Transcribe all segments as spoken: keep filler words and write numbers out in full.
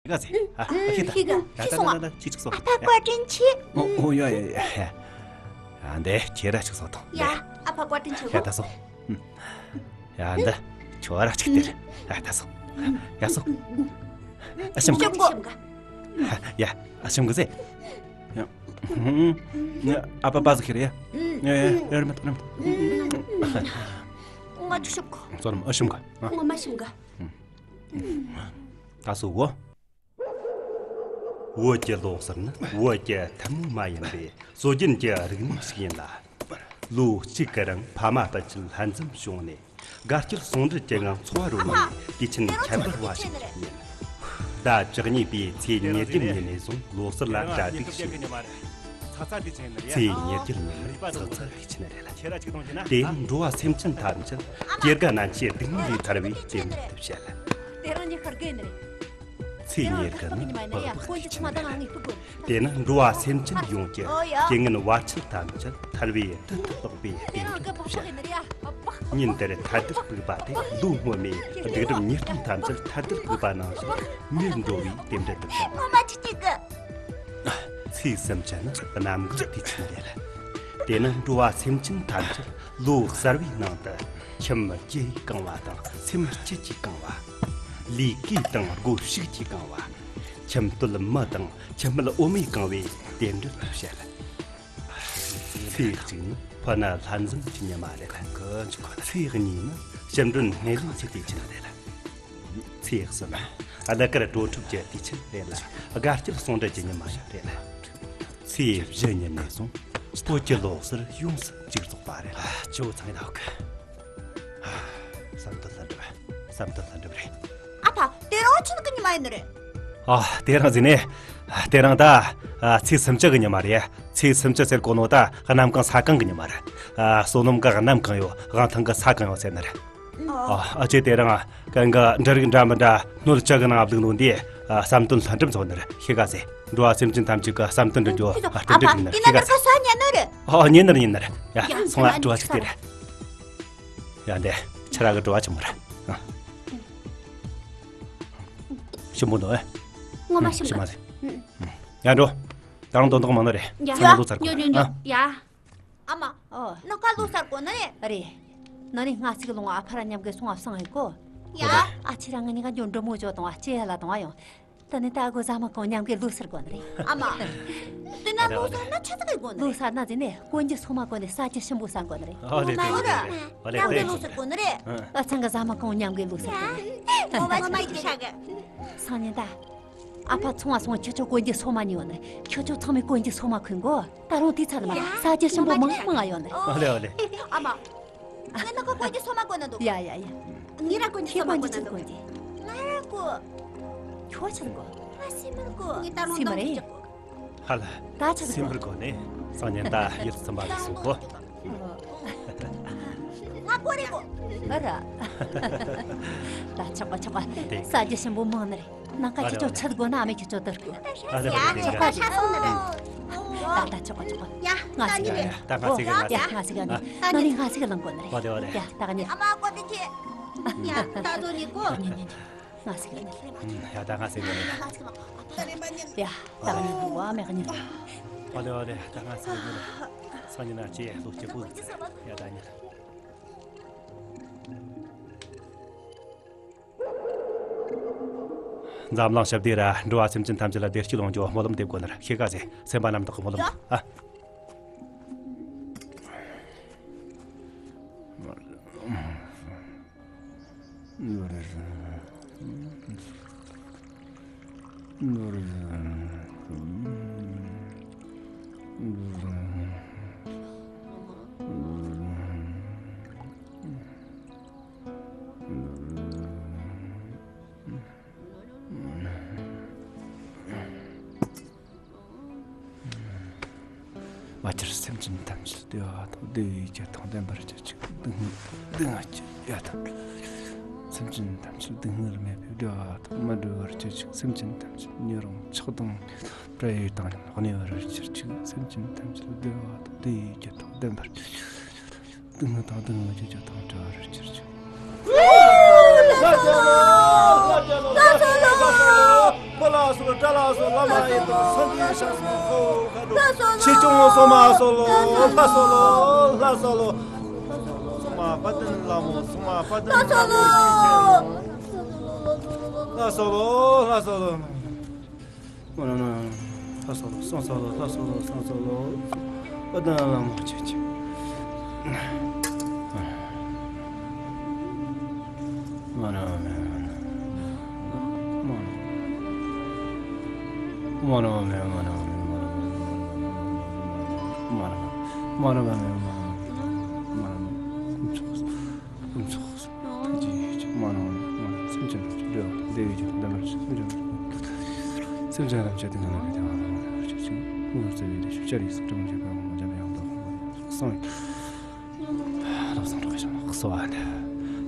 ཤི་ག་ཟེ། ཨ། ཨ། ཤི་ད། ཤི་ག་ད་ད་ད་ད་ཤི་སོང་ཨ། ཁྱི་ཅིག་སོང་། ཨ་ཕ་བཀའ་དྲིན་ཆེ། ཨོ་ཨོ་ཡ་ཡ་ཡ་ཡ། ཨ་འདི་ཁྱེད་ར་ཅིག་སོང་དང་། ཡ། ཨ་ཕ་བཀའ་དྲིན་ཆེ་གོ། ཡ་ད་སོང་། ཡ་འདི་ཁྱོད་ར་ཅིག་སྟེར། ཡ་ད་སོང་། ཡ་སོང་། ཨ་ཤམ་ག་ཤམ་ག་ཤམ་ག་ཡ་ཨ་ཤམ་ག་ཟེ། ཡ། ཨ་ཕ་པ་ཟིག་ཁྱེར་ཡ། ཡ་ཡ་ཡ་ར་མ་ད་ར་མ་ད། ང་ཅིག་ཤམ་ག་ཚོར་མ་ཨ་ཤམ་ག་ང་མ་ཤམ་ག་ད་སོ་གོ། བོད་ཀྱི་ལོ་གསར་ནི་བོད་ཀྱི་ཐུན་མོང་མ་ཡིན་པའི་སྲོལ་རྒྱུན་གྱི་རིག་གནས་ཤིག་ཡིན་ལ། ལོ་གཅིག་གི་རིང་ཕ་མ་སྤུན་མཆེད་ལྷན་འཛོམས་བྱུང་ནས་དགའ་སྐྱིད་ཟུང་འབྲེལ་གྱི་ངང་འཚོ་བ་རོལ་བའི་དུས་ཆེན་ཁྱད་པར་བ་ཞིག་ཡིན། ཟླ་བཅུ་གཉིས་པའི་ཚེས་ཉེར་བརྒྱད་ཉིན་ནས་བཟུང་ལོ་གསར་ལ་གྲ་སྒྲིག་བྱེད། ཚེས་ཉེར་བརྒྱད་ཉིན་ནི་ཚེས་གསར་དུས་ཆེན་རེད། དེ་ཡང་འགྲོ་བ་སེམས་ཅན་ཐམས་ཅད་སྐྱེ་རྒ་ན་འཆིའི་སྡུག་བསྔལ་ལས་ཐར་བའི་རྟེན་འབྲེལ་དུ་བཤད། དེ་རིང་ཉི་ཤར་དགོས་ནི་རེད། ཚེས་ཉེར་དགུ་ནི་པགས་པའི་དུས་ཆེན་རེད། དེ་ནི་འགྲོ་བ་སེམས་ཅན་ཡོངས་ཀྱི་རྐྱེན་ངན་བར་ཆད་ཐམས་ཅད་ཐར་བའི་དུས་སྟོན་ལོག་པའི་རྟེན་འབྲེལ་དུ་བཤད། ཉིན་དེར་ཐལ་རྡུལ་སྤུགས་པ་དེ་ལོ་སྔོན་མའི་སྡིག་སྒྲིབ་ཉེས་ལྟུང་ཐམས་ཅད་ཐལ་རྡུལ་སྤུགས་པ་ནང་བཞིན་མེར་འགྲོ་བའི་རྟེན་འབྲེལ་དུ་བཤད། ངོ་མ་ཁྱི་གཅིག་གི། ཚེས་སུམ་ཅུ་ནི་གནམ་གང་དུས་ཆེན་རེད། དེ་ནི་འགྲོ་བ་སེམས་ཅན་ཐམས་ཅད་ལོ་གསར་བའི་ནང་དུ་ཁྱིམ་སྐྱིད་ཀྱིས་གང་བ་དང་སེམས་སྐྱིད་ཀྱིས་གང་བ། ལུས་གོས་དང་སྒོ་ཕྱུགས་ཀྱིས་གང་བ། ཁྱིམ་སྟོད་མི་དང་ཁྱིམ་སྨད་འོ་མས་གང་བའི་རྟེན་འབྲེལ་དུ་བཤད། ཚེས་གཅིག་ནི་ཕོ་ཉ་ལྷན་འཛོམས་ཀྱི་ཉི་མ་རེད། ཚེས་གཉིས་ནི་ཞིམ་མགྲོན་སྣེ་ལེན་གྱི་དུས་ཆེན་རེད། ཚེས་གསུམ། གླུ་གར་བྲོ་འཁྲབ་ཀྱི་དུས་ཆེན་རེད་ལ། དགའ་སྐྱིད་ཟུང་འབྲེལ་གྱི་ཉི་མ་ཡང་རེད་ལ། ཚེས་བཞི་ཉིན་ནས་བཟུང་བོད་ཀྱི་ལོ་གསར་ཡོངས་སུ་མཇུག་རྫོགས་པ་རེད། ཨ། ཇོ་ཚང་ཡིན་ནོག་བསམ་དོན་ལྷུན་གྲུབ། བསམ་དོན་ལྷུན་གྲུབ་རེད། ཨ་ཕ། དེ་རིང་ཆུ་ནག་གི་ཉི་མ་ཡིན་ནི་རེད། ཨ། དེ་རིང་ཟེར་ནས། དེ་རིང་ད་ཚེས་སུམ་ཅུ་གི་ཉི་མ་རེད། ཚེས་སུམ་ཅུ་ཟེར་གོ་ནོ་ད་གནམ་གང་ས་གང་གི་ཉི་མ་རེད། བསོད་ནམས་གི་གནམ་གང་ཡོད། དབང་ཐང་གི་ས་གང་ཡོད་ཟེར་ནི་རེད། ཨ། ཨ་ཅེ། དེ་རིང་གན་གི་འབྲུ་རིགས་འདྲ་མི་འདྲ་སྣོད་བཅུ་གི་ནང་བླུགས་ནོ་འདི་བསམ་དོན་ལྷུན་གྲུབ་ཚོགས་ནི་རེད། ཤེས་ག་ཟེ། འགྲོ་བ་སེམས་ཅན་ཐམས་ཅད་ཀྱི་བསམ་དོན་འགྲུབ་རྒྱུ་རྟེན་འབྲེལ་དུ་ནི་རེད། ཤེས་ག་ཟེ། ཨ། ཉན་ནི་རེད། ཉན་ནི་རེད། ཡ། སོང་ང་འགྲོ་བ་ཅིག་སྟེར། ཡ། འདི་ཁྱེད་རང་གི་འགྲོ་བ་ཆེན་མོ་རེད། ཞིམ་པོ་འདུག་ཨེ། ངོ་མ་ཞིམ་གི། ཞིམ་མ་ཟེ། ཡ། འགྲོ། ད་རུང་དོན་དག་མང་ནི་རེད། ཡ། ཚང་མ་ལོ་ཚར་གོ། ཡ། ཨ་མ། ཨོ། ནངས་ཀ་ལོ་གསར་དགོས་ནི་རེད། རེད། ན་ནིང་སྔ་ཚིག་ལུང་ཨ་ཕ་ར་མཉམ་གི་སོང་ཨ་སང་ཧེ་གོ། ཡ། ཨ་ཕྱི་ར་ང་གཉིས་ཀ་འགྱོ་འགྲོ་མོ་ཇོ་དང་ཨ་ཅེ་ཡ་ལ་དང་ཨ་ཡོང་། ད་ནི་ད་གོ་ཟ་མ་གང་མཉམ་གི་ལོ་གསར་དགོས་ནི་རེད། ཨ་མ། དེ་ན་ལོ་གསར་ན་ཆི་ཟིག་གི་དགོས་ནི་རེད། ལོ་གསར་ན་ཟེར་ནས་གོན་རྒྱུ་སོ་མ་གོན་ནས་ས་ཆ་ཞིམ་པོ་ཟ་དགོས་ནི་རེད། ཨོ་ལེ་ལེ་ལེ་ལེ། ཨོ་ལེ། མཉམ་གི་ལོ་གསར་དགོས་ནི་རེད། ཨ་ཚང་གི་ཟ་མ་གང་མཉམ་གི་ལོ་གསར་དགོས་ནི་རེད། ངོ་མ་ཅིག་ཤ་གི། སང་ཉིན་ད། ཨ་ཕ་ཚོང་བ་སོང་། ཁྱོད་ཚོ་གོན་རྒྱུ་སོ་མ་ཉོས་ནི། ཁྱོད་ཚོ་ཚང་མས་གོན་རྒྱུ་སོ་མ་གོན་གོ། ད་རུང་དེ་ཚར་མ་ས་རྒྱུ་ཞིམ་པོ་མང་མང་ཡོད་ནི། ཨོ་ལེ་ཨོ་ལེ། ཨ་མ། ངས་ནངས་ཀ་གོན་རྒྱུ་སོ་མ་གོན་ན་འདུག་ཡ་ཡ་ཡ། ངས་ར་གོན་རྒྱུ་སོ་མ་གོན་ན་འདུག་ང་ར་གོན། ཁྱོད་ཆི་གོ། ང་སེམས་པར་གོ། ངས་ད་རུང་སེམས་པ་རེད། ཧ་ལ། ད་ཆི་གོ། སེམས་པར་གོ་ནི། སང་ཉིན་ད་ཡིད་ཚིམ་པ་ལ་སོང་གོ། ང་ཀོ་རེ་གོ། ཨ་ར། ད་ཆོག་ག་ཆོག་ག། དེ། ས་རྒྱུ་ཞིམ་པོ་མང་ནི་རེད། ནངས་ཀ་ཁྱེད་ཚོ་ཆི་དགོས་ན་ཨ་མས་ཁྱེད་ཚོ་སྟེར་གི། ཨ་རེ་ཨ་རེ། ཆོག་ག་ཆོག་ག། ད་ད་ཆོག་ག་ཆོག་ག། ཡ། ང་ཟིག་ཡ། ད་ང་ཟིག་ཡ། ང་ཟིག་ཡ། ནང་ནས་ང་ཟིག་ལང་དགོས་ནི་རེད། ཨ་ལེ་ཨ་ལེ། ཡ། ད་ག་ནས། ཨ་མ་ཀོ་དེ་ཆེ། ཡ། ད་དོ་ནི་ཀོ། ང་ཟིག་ལ་ཉལ། ཡ། ད་ང་ཟིག་ལ་ཉལ། ཡ། ད་ང་ཉལ། ཨ་ལེ་ཨ་ལེ། ད་ང་ཟིག་ལ་ཉལ། སང་ཉིན་ན་ཅེས་ལོ་སྐྱིད་པོ་ཟིག། ཡ། ད་ཉལ། འཛམ་གླིང་ཞི་བདེ་ར་འགྲོ་བ་སེམས་ཅན་ཐམས་ཅད་ལ་བདེ་སྐྱིད་ཡོང་རྒྱུ་སྨོན་ལམ་འདེབས་དགོས་ནི་རེད། ཤེས་ག་ཟེ། སེམས་པ་རྣམ་དག་གི་སྨོན་ལམ་འདེབས། ཨ། བར་ཆད་སེམས་ཅན་ཐམས་ཅད་བདེ་བ་དང་བདེ་བའི་རྒྱུ་དང་ལྡན་པར་གྱུར་ཅིག། སྡུག་བསྔལ་སྡུག་བསྔལ་གྱི་ཡ་དང་། སེམས་ཅན་ཐམས་ཅད་སྡུག་བསྔལ་མེད་པའི་བདེ་བ་དང་མ་བྲལ་བར་གྱུར་ཅིག། སེམས་ཅན་ཐམས་ཅད་ཉེ་རིང་ཆགས་སྡང་བྲལ་དང་གནས་པར་གྱུར་ཅིག། སེམས་ཅན་ཐམས་ཅད་བདེ་བ་དང་བདེ་བའི་རྒྱུ་དང་ལྡན་པར་གྱུར་ཅིག། སྡུག་བསྔལ་དང་སྡུག་བསྔལ་གྱི་རྒྱུ་དང་བྲལ་བར་གྱུར་ཅིག། བཀྲ་ལ་སོགས་བླ་མ་ཡི་དམ་སངས་རྒྱས་ཞབས་སོགས་ཁོ་ཁ་དྲོ། ཆོས་སྐྱོང་སྲུང་མ་སོགས་ལོ། ལྷ་སོགས་ལོ། ལྷ་སོགས་ལོ། སྲུང་མ་དཔལ་ལྡན་ལྷ་མོ། སྲུང་མ་དཔལ་ལྡན་ལྷ་མོ། ལྷ་སོགས་ལོ། ལྷ་སོགས་ལོ། ལྷ་སོགས་ལོ། སྲུང་སོགས་ལོ། ལྷ་སོགས་ལོ། སྲུང་སོགས་ལོ། དཔལ་ལྡན་ལྷ་མོ་ཆེ་ཆེ།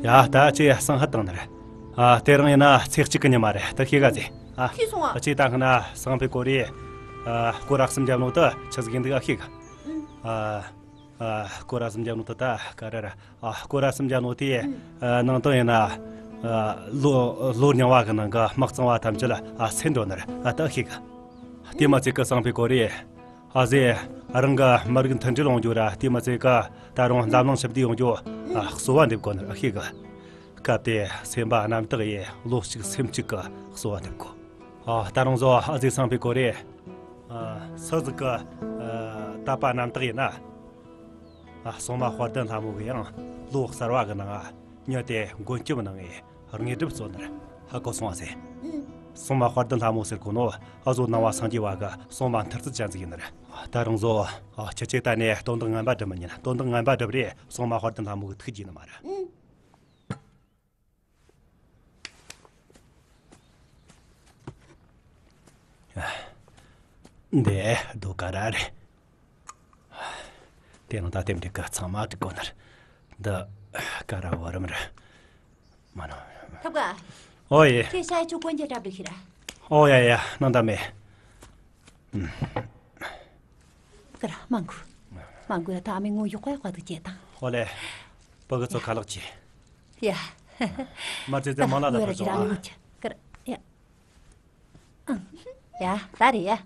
ཡ། ད་ཅི་ཡ་སང་ཧ་བཏང་ནི་རེད། ཨ། དེ་རིང་ཡིན་ན་ཚེས་གཅིག་གི་ཉི་མ་རེད། ད་ཤེས་ག་ཟེ། ཨ། ཁྱི་སོང་ཨ། ཨ། ཅི་ད་ཁ་ན་སང་ཕི་གོ་རེ། ཨ། སྐོར་ར་གསུམ་རྒྱབ་ནོ་ད་ཆི་ཟིག་ཡིན་འདུག་ཨ། ཤེས་ག་ཨ། ཨ། སྐོར་ར་གསུམ་རྒྱབ་ནོ་ད་ད་ག་ར་ར། ཨ། སྐོར་ར་གསུམ་རྒྱབ་ནོ་དེ། ཨ། ནང་དོན་ཡིན་ན། ཨ། ལོ་ལོ་རྙིང་བ་གི་ནང་གི་དམག་གཙང་བ་ཐམས་ཅད་ཨ་སེལ་འགྲོ་ནི་རེད། ཨ། ད་ཤེས་ག་དེ་མ་ཚད་གི་སང་ཕི་གོ་རེ། ཨ་ཟེ། རང་གི་མི་རིགས་མཐུན་སྒྲིལ་ཡོང་རྒྱུ་ར། དེ་མ་ཚད་ག་ད་རུང་འཛམ་གླིང་ཞི་བདེ་ཡོང་རྒྱུ་ཨ་གསོལ་བ་འདེབས་དགོས་ནི་རེད། ཨ། ཤེས་ག་སྐབས་དེ་སེམས་པ་རྣམ་དག་ཡེ་བློ་གཅིག་སེམས་གཅིག་གི་གསོལ་བ་འདེབས་དགོས། ཨ། ད་རུང་བཟོ་ཨ་ཟེ་སང་ཕི་གོ་རེ། ཨ། སུ་ཟིག་གི་ཨ་དད་པ་རྣམ་དག་ཡིན་ན། ཨ། སྲུང་མ་དཔལ་ལྡན་ལྷ་མོ་གི་ཡང་ལོ་གསར་བ་གི་ནང་ང་མྱི་དེ་མགོན་སྐྱབས་གནང་ངེ་དངོས་གྲུབ་སྩོལ་ནི་རེད། ཧ་གོ་སོང་ཨ་ཟེ། སྲུང་མ་དཔལ་ལྡན་ལྷ་མོ་ཟེར་གོ་ནོ་ཨ་ཟོ་ནང་བ་སངས་རྒྱས་བ་གི་སྲུང་མ་མཐུ་རྩལ་ཅན་ཟིག་ཡིན་ནི་རེད། ད་རུང་བཟོ་ཨ་ཁྱེད་ཅག་ད་ནས་དོན་དག་ངན་པ་སྒྲུབ་མི་ཉན། དོན་དག་ངན་པ་སྒྲུབ་རེ་སྲུང་མ་དཔལ་ལྡན་ལྷ་མོ་གི་ཐུགས་རྗེ་ནི་མ་རེད། འདི་རྡོ་ཀ་ར་རེད། དེ་ནང་ད་ལྟེམ་འདི་ཀ་ཚང་མ་འགྲིག་གོ་ནར། འདི་ཀ་ར་བོ་རམ་ར། མ་ན། ཐབ་ག་ཨོ་ཡེ། ཁྱེད་ཤ་ཡ་ཆུ་གོན་རྒྱ་གྲབ་འདུག་ཤི་ར། ཨོ་ཡ་ཡ་ནང་ད་མེ། ཀ་ར་མང་གུ། མང་གུ་ཡ་ད་ཨ་མི་ངོ་ཡོག་པ་ཡོག་པ་འདུག་ཅེ་དང་། ཨོ་ལེ། བུ་གི་ཚོ་ཁ་ལག་ཅི། ཡ། མ་ཙེ་ཙེ་མ་ལ་ལ་ཕར་ཅི་ར་ཨ་མི་ངོ་ཅི། ཀ་ར་ཡ། ཡ། ད་རེད་ཡ།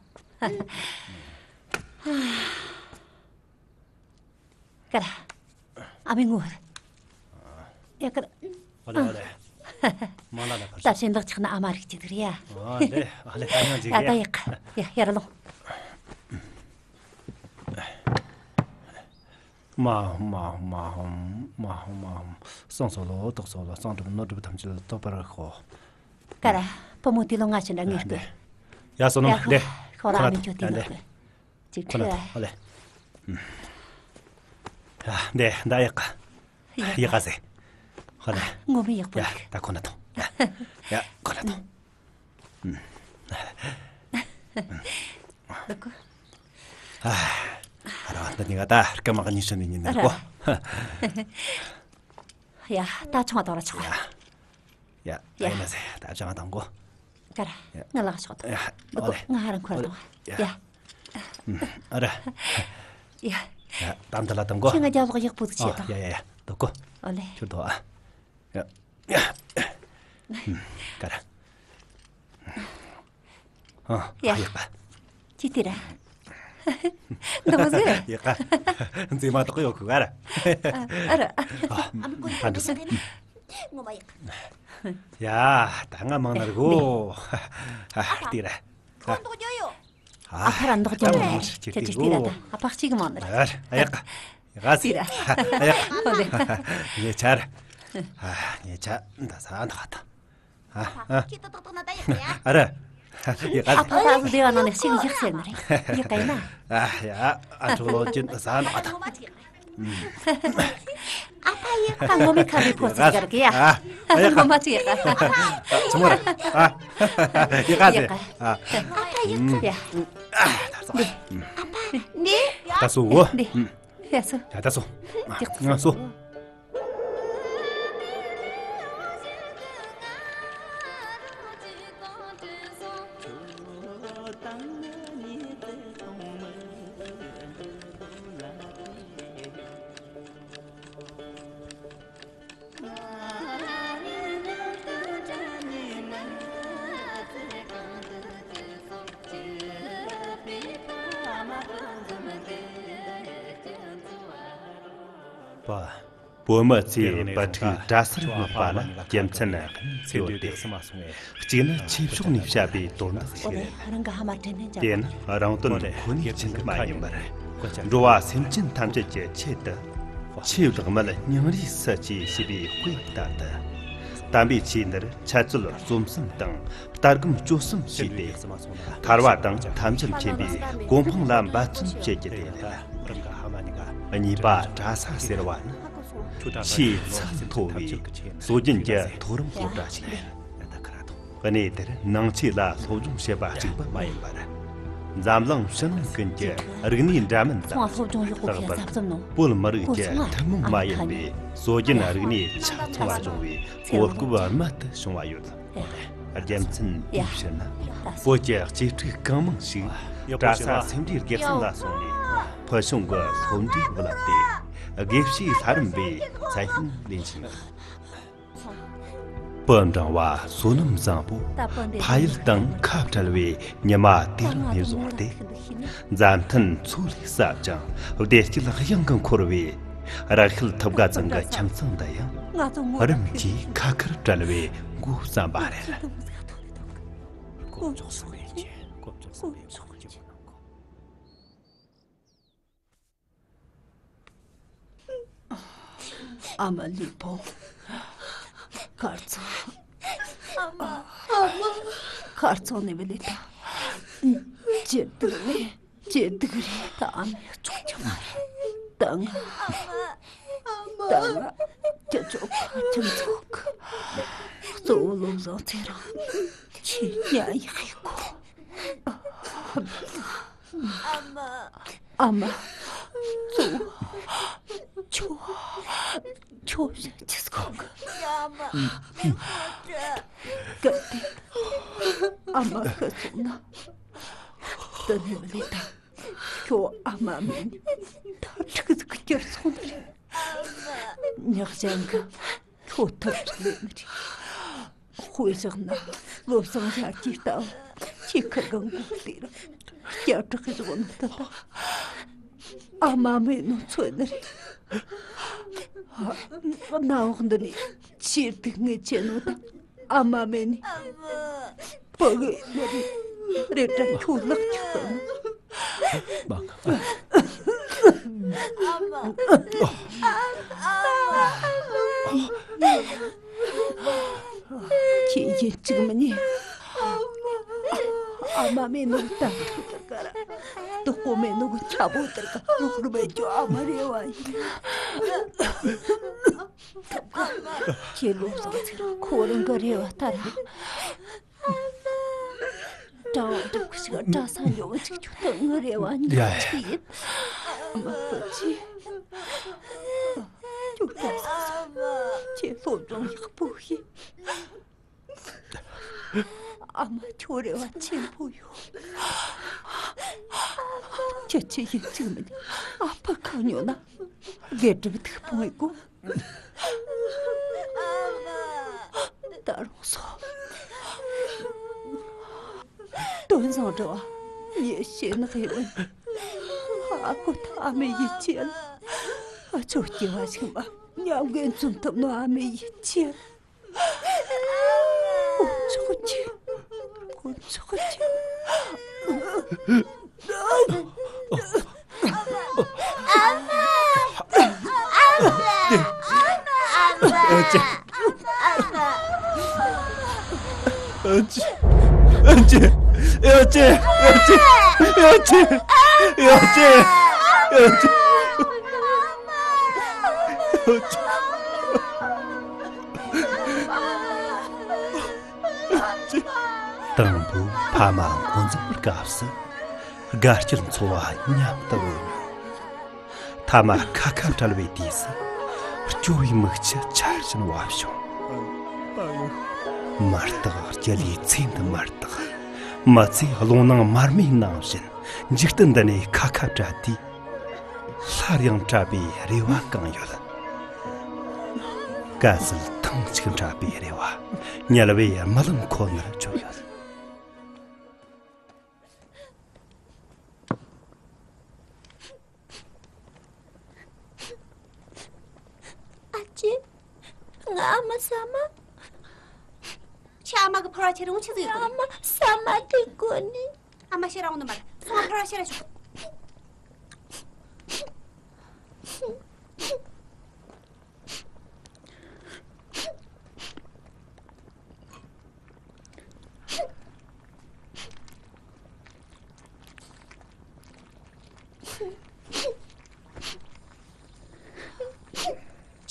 ཀ་ར། ཨ་མའི་ངོ་། ཡ་ཀ་ར། ཨ་ལེ་ཨ་ལེ། མ་ལ་ལ་ཕར། ད་ཕྱིན་ལག་ཆགས་ན་ཨ་མ་རིག་ཅིག་རེད་ཡ། ཨ་ལེ་ཨ་ལེ། ད་ཡང་ཅིག་ཡ། ད་ཡ་ཀ་ཡ་ཡར་ལོངས། མ་ཧོམ་མ་ཧོམ་མ་ཧོམ་མ་ཧོམ་མ་ཧོམ། སང་སོ་ལོ་ཏོག་སོ་ལོ་གཙང་སྒྲུབ་ནོར་སྒྲུབ་ཐམས་ཅད་ལ་རྟོགས་པར་ཤོག་ཀ་ར། བུ་མོ་དེ་ལོ་ང་ཞིག་འདྲ་ངེས་ཏེ། ཡ་སོ་ནམ་ལེ། ཁོ་ར་མི་ཁྱོད་དེ་ལོ་ཀ་ཅིག་ཁོ་ན་ཁྲི་ཐོ་ཧ་ལེ། ཡ་འདེ་འདའ་ཡག་ག་ཡག་ག་ཟེ། ཧ་ལེ། ངོ་མི་ཡག་པོ་ཡ་ཡག་ད་ཁོ་ན་ཐོང་། ཡ་ཡ་ཁོ་ན་ཐོང་། ལོ་ཀ་ཨ་ར་འདི་ནི་ང་ད་སྐར་མ་གཉིས་ཤར་ནི་ཉིན་ནི་གོ་ཡ་ད་ཆུང་བ་དོ་ར་ཆོག་ཡ། ཡ། ཡ། ཡ་ཡིན་ན་ཟེ་ད་ཅང་དང་གོ་ཀ་ར། ཡ། ང་ལག་ཤོག་ཏོ། ཡ། འདི་གོ་ཨོ་ལེ། ང་ཧ་རང་ཁོ་ར་ཏོ། ཡ། ཡ། ཨ་ར། ཡ། ཡ། ད་འདི་ལ་དང་གོ་ཁྱོད་ང་རྒྱབ་ལོག་ཡག་པོ་ཟིག་བྱེད་ཨོ་དང་། ཡ་ཡ་ཡ། འདི་གོ་ཨོ་ལེ། ཁྱོད་དོ་ཨ། ཡ། ཡ། ཀ་ར། ཨ། ཡ། ཡག་པ། ཅི་དེ་ར། འདི་མོ་ཟིག་ཡག་པ། མཛེས་མ་དག་ཡོད་ཁུ་ག་ར། ཨ་ར། ཨ་མ་ཀོ་ཡག་པ་འདི་ཟིག་ནི། ངོ་མ་ཡག་ཡ། ད་ང་མང་ན་ར་གོ་ཨ་ལྟོས་ར། ཁོ་འདོགས་རྒྱུ་ཡོད། ཨ་ཕ་ར་འདོགས་ཀྱང་མེད། ཁྱེད་ཀྱིས་ལྟོས་ར་ད། ཨ་ཕ་གཅིག་མང་ནི་ར། ཨ་ཡག་ཨ་ཡག་ཟེར་ར། ཨ་ཡག་ངས་ཆར། ཨ་ངས་ཆ་འདི་ས་འདི་ཁ་ད། ཨ་ཨ་ཁྱེད་ཏག་ཏག་ན་ད་ཡག་ཡ། ཨ་ར། ཡག་ཨ་ཟེར། ཨ་ཕ་ད་སྡེ་བ་ནང་ནས་གཅིག་ཡག་ཟེར་ནི་རེད། ཡག་ག་ཡིན་ན། ཨ་ཡ། ཨ་ཕྲུག་ལོ་ཅན་ས་འདི་ཁ་ད། ཨ་ཕ་ཡི་ཁ་ངོ་མའི་ཁ་ལས་ཕོ་ཚིག་གར་གི་ཡ། ཨ་ཡ། ངོ་མ་ཅིག་ཡ། ཚང་མ་ར། ཨ་ཡ་ཀ་ཟེ། ཨ་ཨ་ཕ་ཡི་ཁ་ཡ། ཨ་ད་སོ། འདི། ད་སོ་འོ། འདི། ཡ་སོ། ཡ་ད་སོ། ང་སོ། བོད་མི་ཚོས་བུ་ཕྲུག་གྲྭ་སར་བསྔགས་པ་ལ་རྒྱུ་མཚན་གཉིས་ཡོད་དེ། གཅིག་ནི་ཆོས་ཕྱོགས་ནས་བཤད་པའི་དོན་དག་ཞིག་རེད། དེ་ནི་རང་དོན་ཁོ་ནའི་ཆེད་དུ་མ་ཡིན་པར། འགྲོ་བ་སེམས་ཅན་ཐམས་ཅད་ཀྱི་ཆེད་དུ། ཆོས་བདག་མེད་སྙིང་རུས་སུ་ཅེས་ཞེས་པའི་དཔེ་ལྟར་དུ། དམ་པའི་ཆོས་འདིར་འཆད་རྩོད་རྩོམ་གསུམ་དང་ལྟ་སྒོམ་སྤྱོད་གསུམ་བྱས་ཏེ། ཐར་པ་དང་ཐམས་ཅད་མཁྱེན་པའི་གོ་འཕང་ལ་འབད་བརྩོན་བྱེད་རྒྱུ་དེ་རེད། གཉིས་པ་གྲྭ་ས་ཟེར་བ་ནི་ཆེས་ཚད་མཐོ་བའི་སྲོལ་རྒྱུན་གྱི་མཐོ་རིམ་སློབ་གྲྭ་ཞིག་ཡིན། གནས་དེར་ནང་ཆོས་ལ་སློབ་སྦྱོང་བྱེད་པ་གཅིག་པུ་མ་ཡིན་པར། འཛམ་གླིང་ཕྱི་ནང་ཀུན་གྱི་རིག་གནས་འདྲ་མིན་དང་། ལྷག་པར་བོད་ཀྱི་ཐུན་མོང་མ་ཡིན་པའི་སྲོལ་རྒྱུན་རིག་གནས་ཆ་ཚང་བ་སྦྱོང་བའི་གོ་སྐབས་རྨད་དུ་བྱུང་བ་ཡོད། རྒྱུ་མཚན་དེའི་ཕྱིར་ན། བོད་ཀྱི་གཅེས་ཕྲུག་གང་མང་ཞིག་གྲྭ་ས་སེ་འབྲས་དགེ་གསུམ་ལ་སོང་ནས། ཕུལ་བྱུང་གི་སློབ་འབྲས་བསླབས་ཏེ། དགེ་བཤེས་ལྷ་རམས་པའི་མཚན་སྙན་ལེན་བཞིན་ཡོད། བུ་འབྲིང་བ་བསོད་ནམས་བཟང་པོ་ཕ་ཡུལ་དང་ཁ་བྲལ་བའི་ཉི་མ་དུས་རིང་ནས་བཟུང་སྟེ། མཛའ་མཐུན་མཚོ་ལས་ཟབ་ཅིང་བདེ་སྐྱིད་གཡང་གིས་འཁོར་བའི་རག་ཤུལ་ཐུབ་དགའ་ཚང་གི་ཁྱིམ་ཚང་འདི་ཡང་རིམ་གྱིས་ཁ་ཁར་བྲལ་བའི་འགོ་བརྩམས་པ་རེད། ཨ་མ་ལུས་པོ། ཁར་ཚང་། ཨ་མ། ཨ་མ། ཁར་ཚང་ནས་བུད་ལས་ད། ཇེ་སྡུག་ནས་ཇེ་སྡུག་རེད། ད་ཨ་མའི་ཅོག་ཅོག་མ་རེད། ད་ང་། ད་ང་ཁྱེད་ཚོ་ཁ་ཁྱིམ་ཚང་གི་གཙོ་བོ་བློ་བཟང་ཚེ་རིང་ཁྱེད་ཉལ་ཡག་ཡིན་གོ། ཨ་མ། ཨ་མ། གཙོ་བོ། ཁྱོད། ཁྱོད་བཤད་ཅི་ཟེར་གོ་གི། ཨ་མ། གལ་ཏེ་ཨ་མ་ཤི་སོང་ན། དེ་ནས་བུད་ལས་ད། ཁྱོད་ཨ་མ་མེད་ནས་ད་ཕྲུག་ཟིག་གི་གྱུར་སོང་ནི་རེད། ཉག་གཞན་གི་ཁྱོད་ཐབས་ཟིག་ལས་ནི་རེད། དཔེ་བཞག་ན་བློ་བཟང་ཡར་གྱི་ལྟ་བུ་ཁྱེད་ཁུར་གང་དགོས་ལས་ར་སྐྱ་བྲག་གི་བཞག་ནི་ད་ད་ཨ་མ་མེད་ནོ་ཚོད་ནི་རེད། གནམ་འོག་འདི་ནས་ཆེས་སྡུག་བསྔལ་ཆེ་ནོ་ད་ཨ་མ་མེད་ནི། ཕ་གི་ནི་རེད། རེད་དྲ་ཁྱོད་ལག་ཆགས་ནི། མ་ག་ཁྱེད་ཡིན་གཅིག་མིན་ནི། ཨ་མ་མེད་ནོ་ད་ཁྱོད་ལྟར་ག་ར། དུག་པོ་མེད་ནོ་གི་ཁྱ་བོ་ལྟར་ག་རོགས་རུ་མེད་ཁྱོད་ཨ་མ་རེ་བ་ཡིན། ཁྱེད་བློ་བཟང་ཚེ་རིང་ཁོ་རང་གི་རེ་བ་ལྟར། གྲྭ་བ་འགྲིག་གི་ཞིག་གྲྭ་ས་འགྱོ་གི་ཅིག་ཁྱོད་ད་ངི་རེ་བ་ཉག་ཅིག་ཡིན། ཨ་མ་ཁོ་ཅི། ཁྱོད་གྲྭ་ས་སོང་ཁྱེད་སློབ་སྦྱོང་ཡག་པོ་ཤེས། ཨ་མ་ཁྱོད་རེ་བ་ཆེན་པོ་ཡོད། ཁྱེད་ཆེ་ཡིན་གཅིག་མིན་ཨ་ཕ་ཁ་ཉོ་ན་དགེ་སྒྲུབ་ཐུགས་སྤོང་ཡི་གོ། ད་རུང་སོ། དོན་བཟང་འདྲ་བ་ངས་ཤེས་ནག་ཡིན། ཨ་ཁུ་ད་ཨ་མའི་ཡིད་ཆེས་ལ། ཨ་ཆོ་སྐྱེ་བ་ཞིག་མ་ཉམས་རྒུད་འཛོམས་ཐུབ་ནོ་ཨ་མའི་ཡིད་ཆེས། དཀོན་མཆོག་མཁྱེན། དཀོན་མཆོག་མཁྱེན། དང་པོ་ཕ་མ་འགོ་འཛིན་པའི་སྐབས་སུ་དགའ་སྐྱིད་འཚོ་བ་མཉམ་དུ་ཡོད། ཐ་མ་ཁ་ཁ་བྲལ་བའི་དུས་སུ་སྐྱོ་བའི་མིག་ཆུ་ཆར་བཞིན་བབས་བྱུང་། མི་རྟག་སྐྱིད་ལའི་ཚེ་འདི་མི་རྟག་མི་ཚེ་རླུང་ནག་མར་མེའི་ནང་བཞིན་འཇིག་རྟེན་འདི་ནས་ཁ་ཁ་བྲལ་དུས། སླར་ཡང་བྲལ་བའི་རེ་བ་གང་ཡོད། དཀའ་ཚེགས་ཐེངས་གཅིག་བྲལ་བའི་རེ་བ་དམྱལ་བའི་རྨི་ལམ་ཁོ་ནར་བཅོལ་ཡོད། ས་མ། ཁྱེད་ཨ་མ་གི་ཕོར་བ་ཁྱེར་རུང་ཆི་ཟིག་ཡོད་གི། ཨ་མ་ས་མ་དེ་གོ་ནི། ཨ་མ་ཤེས་རང་ནི་མ་རེད། སོང་ཕོར་བ་ཁྱེར་ར་ཤོག་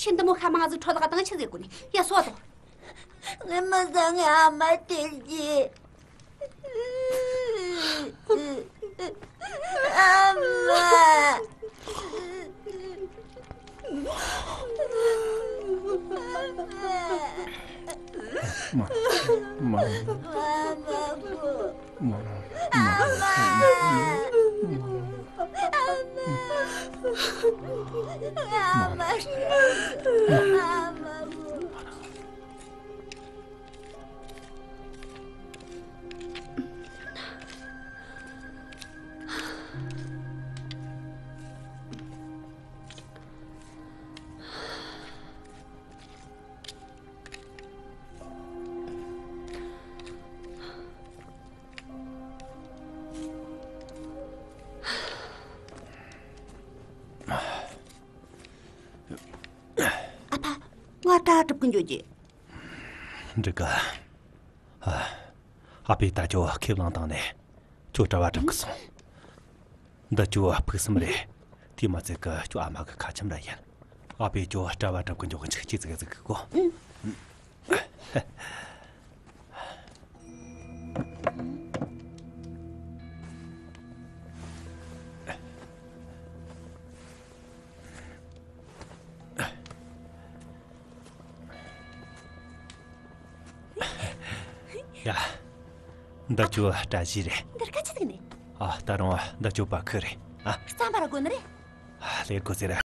ཁྱེད་འདི་མོ་ཤ་མང་ཟིག་འཕྲོ་བརླག་བཏང་ཆི་ཟེར་གོ་ནི། ཡ་སོ་ཐོ། ངས་མ་ཟ། ངའི་ཨ་མ་སྟེར་གྱིས། ཨ་མ། མ། མ། མ། མ། ཨ་ཕ། ང་ད་གྲུབ་གི་འགྱོ་རྒྱུ། འགྲིག་གི། ཨ། ཨ་ཕས་ད་ཁྱོད་ཁས་བླངས་བཏང་ནས། ཁྱོད་གྲྭ་བ་སྒྲུབ་གི་སོང་། འདི་ཁྱོད་ཕུགས་བསམ་རེད། དེ་མ་ཚད་གི་ཁྱོད་ཨ་མ་གི་ཁ་ཆེམས་ར་ཡིན། ཨ་ཕས་ཁྱོད་གྲྭ་བ་སྒྲུབ་གི་འགྱོ་གི་འཇུག་ཅི་ཟིག་ཟིག་གི་གོ། ཡ། འདི་ཁྱོད་གྲྭ་བཞི་རེད། འདིར་ཁ་ཆེ་ཐིག་ནས། ཨ། ད་རུང་འདི་ཁྱོད་བ་ཁུ་རེད། ཨ། རྩམ་པ་ར་དགོས་ནི་རེད། ཨ། ལས་དགོས་ཟེར།